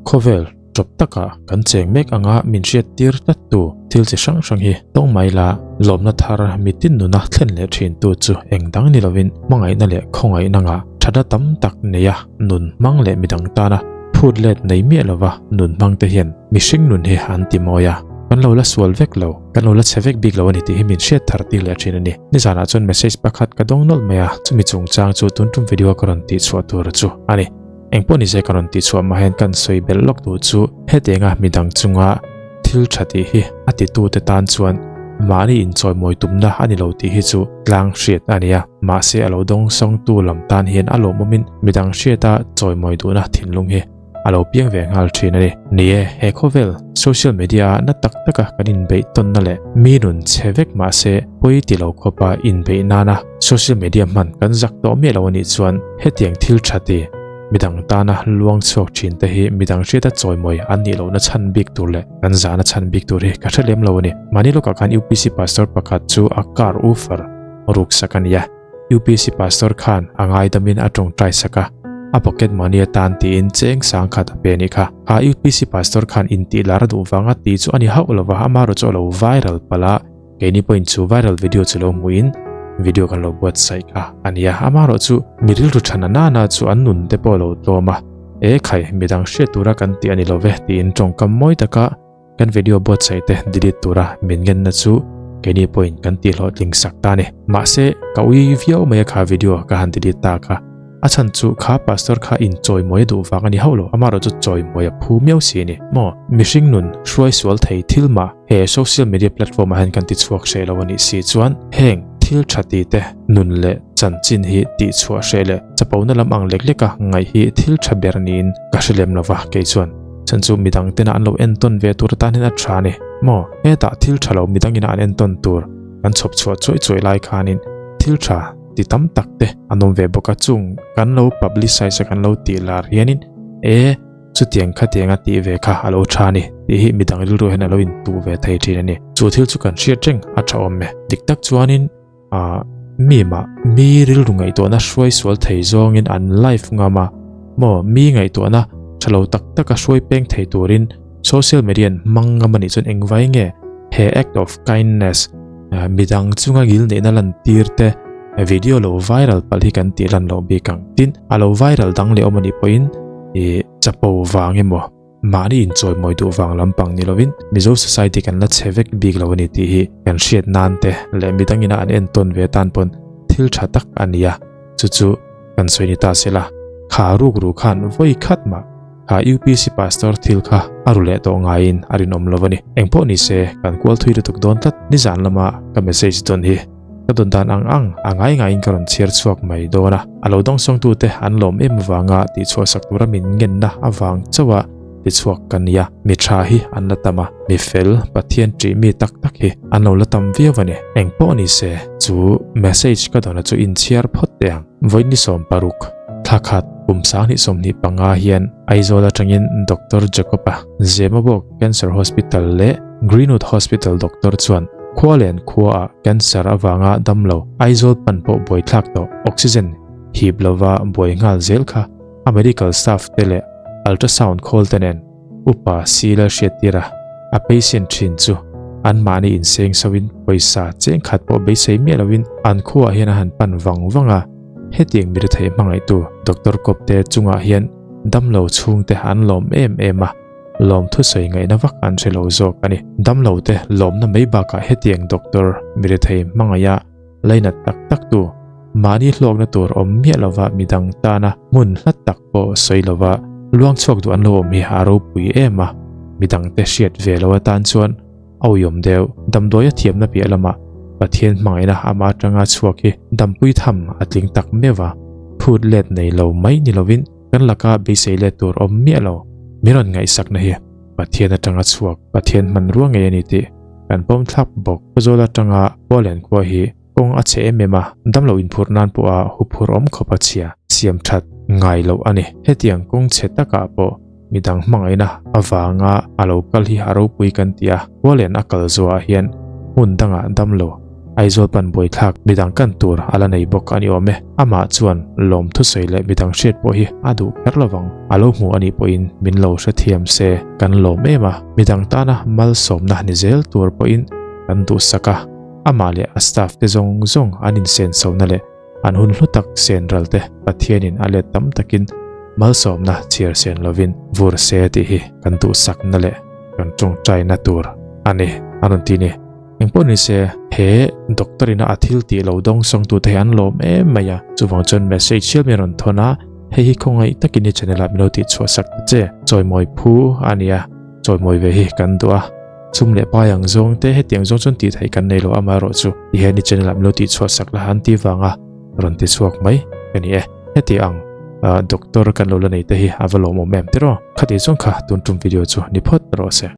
Khawvel tawp taka kan cheng mek anga min hriat tir tlat tu thil chi hrang hrang hi tawng mai la, lawmna thar mitin nuna thlen leh thin tu chu eng dang ni lovin hmangaihna leh khawngaihna ngah thatna tam tak neia nun hmang leh midang tana phut let nei miah lova nun hmang te hian mihring nun hi an ti mawi a, kan lo la sual vek lo, kan lo la chhe vek bik lo a ni tih hi min hriat thar tir leh thin a ni. Nizanah chuan message pakhat ka dawng nawlh mai a, chumi chungchang chu tun tum video a ka rawn tihchhuah tur chu a ni. Engpawh ni se ka rawn tihchhuah mah hian kan sawi belh lawk duh chu hetianga midang chunga thil tha tih hi a titute tan chuan mahni inchawimawi tumna a ni lo tih hi chu tlang hriat a ni a, mahse a lo dawngsawngtu lam tan hian a lawmawmin midang hriata chawimawi duhna thinlung hi a lo piang ve nghal thin a ni. Ni e, he khawvel social media ah na tak taka kan inbeih tawnna leh mi nun chhe vek mahse pawi ti lo khawpa inbeih nana social media hman kan zak tawh miah lo a nih chuan hetiang thil tha ti midang tana luang chhuak thin te hi midang hriata chawimawi an nih lohna chhan bik tur leh kan zahna chhan bik tur hi ka hre lem lo a ni. Mahni lawkah khan UPC pastor pakhat chu a car ufer ruk sak a ni a. UPC pastor khan a ngaidamin a tawngtai sak a, a pocket money atan tiin cheng sang khat a pe a nih kha. Kha UPC pastor khan intih lar a duh vanga tih chu a ni hauh lova, amaherawhchu chu a lo viral palh a, Keini pawhin chu viral video chu lo hmuhin video kan lo buatsaih kha a nia. Amaherawhchu mi rilru tha na nana chu an nun te pawh a lo tlawm a, E khai, midang hriat tura kan tih a ni lo ve tiin tawngkam mawi taka kan video buatsaih te delete tura min ngenna chu keini pawhin kan tihhlawhtling sak ta a ni. Mahse, ka ui viau mai a kha video ka han delete ta kha. A chhan chu kha pastor kha in chawimawi a duh vang a ni hauh lo, amaherawhchu chawimawi a phu miau si a ni. Maw? Mihring nun hruai sual thei thil mah he social media platform ah hian kan ti chhuak hreh lo a nih si chuan heng thil tha ti te nun leh chanchin hi tih chhuah hreh leh chapona lam ang lek lek a ngaih hi thil tha ber niin ka hre lem lova kei chuan chhan chu midang tena an lo entawn ve tur atan hian a tha a ni. Maw? Hetah thil tha lo midang ina an entawn tur kan chhawp chhuah chuai chuai lai khanin thil tha ti tam tak te an awm ve bawk a, chung kan lo publicize a kan lo tih lar hianin e chutiang khatiang a tih ve kha a lo tha a ni tih hi midang rilru hian a lo intuh ve thei thin a ni. Chu thil chu kan hriat reng a tha awm e. Dik tak chuanin ah mi mah mi rilru ngaihtuahna hruai sual thei zawngin an live ngam a, maw mi ngaihtuahna tha lo tak tak a hruai peng thei turin social media an hmang ngam a nih chuan engvai nge he act of kindness midang chunga ngil neihna lan tir te video lo viral palh hi kan tih lan loh bik ang. Tin, a lo viral dang leh awm a nih pawhin ih chapo vang emaw mahni inchawimawi duh vang lampang ni lovin Mizo society kan la chhe vek bik lo a ni tih hi kan hriat nan te leh midang ina an entawn ve tan pawn thil tha tak a ni a, chu chu kan sawi ni ta sela kha ruk ru khan vawi khat mah Kha UPC pastor thil kha a ru leh tawh ngaiin a rinawm lo a ni. Engpawh ni se, kan kual thui lutuk dawn tlat. Nizan lama ka message dawn hi ka dawn dan ang ang a ngai ngaiin ka rawn chhiar chhuak mai dawn a. A lo dawngsawngtute an lawm em avanga tihchhuah sak tura min ngenna avang chauha tichhuak ka nia. Mi tha hi an la tam a, mi fel, Pathian ṭih mi tak tak hi an lo la tam viau a ni. Engpawh ni se, chu message ka dawna chu inchhiar phawt teh ang. Vawi ni 60, thla khat kum 2025 hian Aizawl atangin Doctor Jacob-a Zemabawk Cancer Hospital leh Greenwood Hospital doctor chuan khua leh an khuaah cancer avanga damlo Aizawl pan pawh buaithlak tawh oxygen hip lova buai nghal zel kha a medical staff te leh ultrasound khawl te nen Upa Sila hriattir a, a patient thin chu anmahni inseng soin pawisa cheng khat pawh beisei miah loin an khuaah hian a han pan vang vang a. Hetiang mi rethei hmangaihtu Doctor Kawpte chungah hian damlo chhungte an lawm em em a, lawm thusawi ngaihna vak an hre lo zawk a ni. Damlote lawmna mai bakah hetiang doctor mi rethei hmangaiha lainat tak tak tu, mahni hlawkna tur awm miah lova midang tana hmun hlat tak pawh sawi lova luang chhuak duh an lo awm hi a ropui em a, midangte hriat ve lo atan chuan a uiawm deuh. Damdawi a thiamna piah lamah Pathian hmangaihna ama atanga chhuak hi dampui tham a tling tak meuh a, phut let nei lo mai ni lovin kan laka beisei let tur awm miah lo. Min rawn ngaihsakna hi Pathian atanga chhuak, Pathian hmanrua ngei a ni tih kan pawm thlap bawk. Khawzawl atanga Khualen khua hi kawng a chhe em em a, damlo inphurh nan pawha huphurh awm khawp a chhia, siam that ngai loh a ni. Hetiang kawng chhe takah pawh midang hmangaihna avanga a lo kal hi a ropui kan ti a, Khualen a kal zuahah hian hmun dangah damlo. Aizawl pan buaithlak midang kan tur a la nei bawk a ni awm e. Amah chuan lawm thusawi leh midang hriat pawh hi a duh kher lovang. A lo hmuh a nih pawhin min lo hrethiam se kan lawm em a, midang tana malsawmna ni zel tur pawhin kan duhsak a. Amah leh a staff te zawng zawng an insenso-na leh an hun hlu tak sen ral te Pathianin a let tam takin malsawmna chhiar sen lovin vur se tih hi kan duhsakna leh kan tawngtaina tur a ni, a rawn ti ni. Engpawh ni se, he doctor ina a thil tih lo dawng sawngtute hi an lawm em mai a, chuvang chuan message hial min rawn thawn a, hei hi khawngaih takin i channel ah min lo tihchhuah sak ta che, chawimawi phu a nia, chawimawi ve hi kan duh a. Chum leh pai ang zawng te hetiang zawng chuan tih theih kan nei lo amaherawh chu ti hian i channel ah min lo tih chhuah sak la han ti vanga rawn ti chhuak mai ka ni e. Heti ang doctor kan lo la nei te hi a va lawmawm em tiraw? Khati chuan kha tun tum video chu ni phawt rawh se.